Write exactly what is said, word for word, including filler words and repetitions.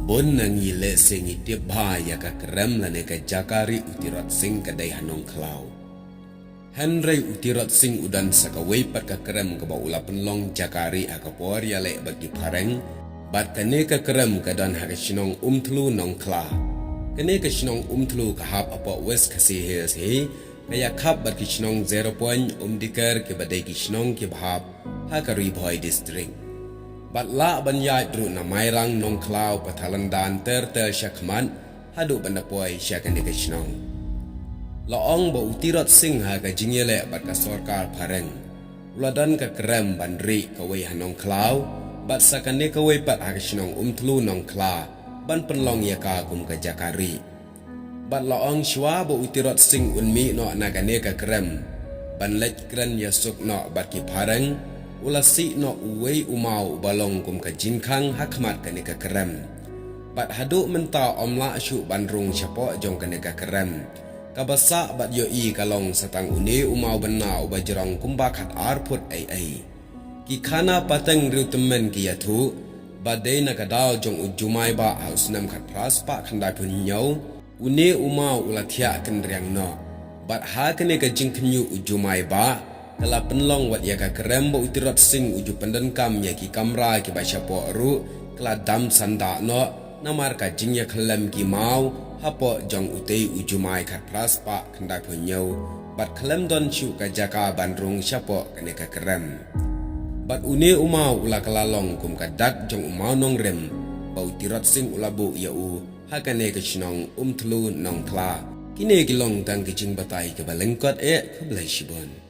Bun na ngi lehse ngi tip bha ïa ka krem lane ka jaka rieh u Tirot Sing ka dei ha Nongkhlaw. Hynrei u Tirot Sing u don sa kawei pat ka krem kaba u la pynlong jaka rieh ha ka por ïaleh bad ki phareng, bad kane ka krem ka don ha ka shnong Umthlu Nongkhlaw. Kane ka shnong Umthlu ka hap hapoh West Khasi Hills hi, ka ïakhap bad ki shnong Zero Point, Umdikher kiba dei ki shnong kiba hap ha ka Ri Bhoi District. Bad lah ban ïaid ruh na Mairang, Nongkhlaw, Pathalandan ter ter sha khmat, haduh ban da poi sha kane ka shnong. La ong ba u Tirot Sing ha ka jingïaleh bad ka sorkar phareng, u la don ka krem ban rieh kawei ha Nongkhlaw, bad sa kane kawei pat ha ka shnong Umthlu Nongkhlaw, ban pynlong ïa ka kum ka jaka rieh. Bad la ong shuwa ba u Tirot Sing un mih noh na kane ka krem ban leit kren ïasuk noh bad ki phareng, u la sih noh uwei u maw uba long kum ka jingkhang ha khmat kane ka krem. Bad haduh mynta ym lah shuh ban rung shapoh jong kane ka krem. Kaba sah bad ïohi ka long sa tang une u maw bynna uba jrong kumba khat ar phut ei ei. Ki khana pateng riewtymmen ki ïathuh ba dei na ka daw jong u Jumai Bah ha u snem khatphra spah khyndaiphew hynñiew, une u maw u la thiah kynriang noh. Bad ha kane ka jingkhynñiuh u Jumai Bah, ka la pynlong wat ïa ka krem ba u Tirot Sing u ju pyndonkam ïa ki kamra kiba shapoh ruh ka la dam sandah noh, namar ka jingïakhyllem ki maw hapoh jong utei u Jumai khatphra spah khyndaiphew hynñiew, bad khlem don shuh ka jaka ban rung shapoh kane ka krem. Bad une u maw u la kylla long kum ka dak jong u maw nongrim ba u Tirot Sing u la buh ïa u ha kane ka shnong Umthlu Nongkhlaw. Kine ki long tang ki jingbatai kiba lyngkot eh, khublei shibun.